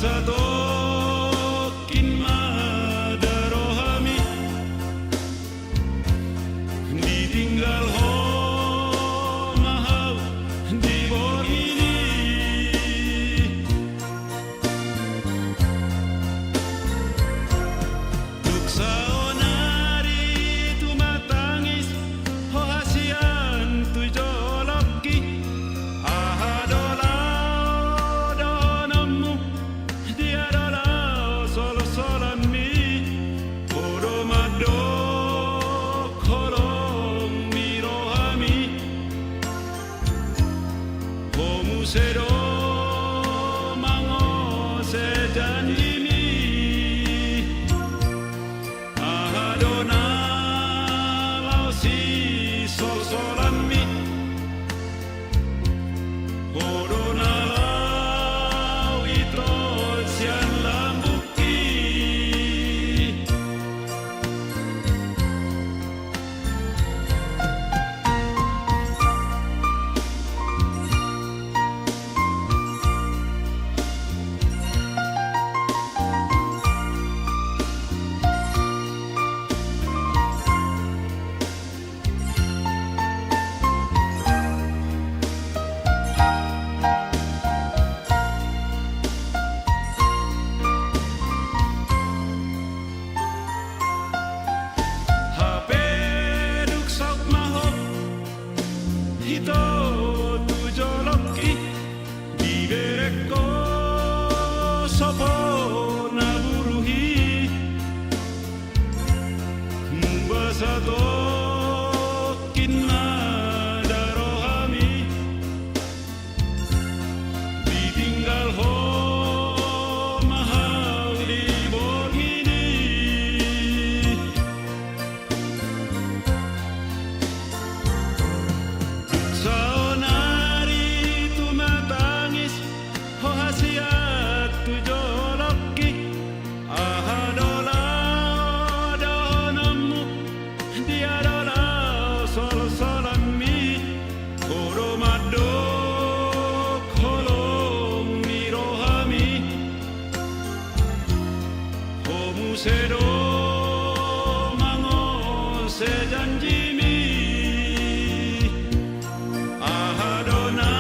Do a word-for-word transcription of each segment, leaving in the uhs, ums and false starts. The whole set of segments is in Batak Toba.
Satongkin ma da rohami, ditinggal ho ma hau di borngin i. Dung saonari tumatangis ho hasian tu jolongki. Aha do laho dohononmu, dia do laho solsolanmi? Ho do mandok holong ni rohami. Ho muse do mangose janjimi. Aha do na laho sisolsolanmi? Ho do na laho ito sian lambungki. Hape dung saut ma ho ito tu jolongki, dibereng ho sopo na buruhi. Mubasa tongkin ma da rohami, ditinggal ho ma hau di borngin i. Saonari tumatangis ho hasian tu jolongki. Aha do laho dohononmu, dia do laho solsolanmi? Ho do mandok holong ni rohami. Ho muse do mangose janjimi. Aha do na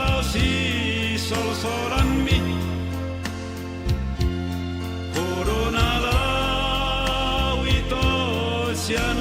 laho sisolsolanmi? Ho do na laho ito sian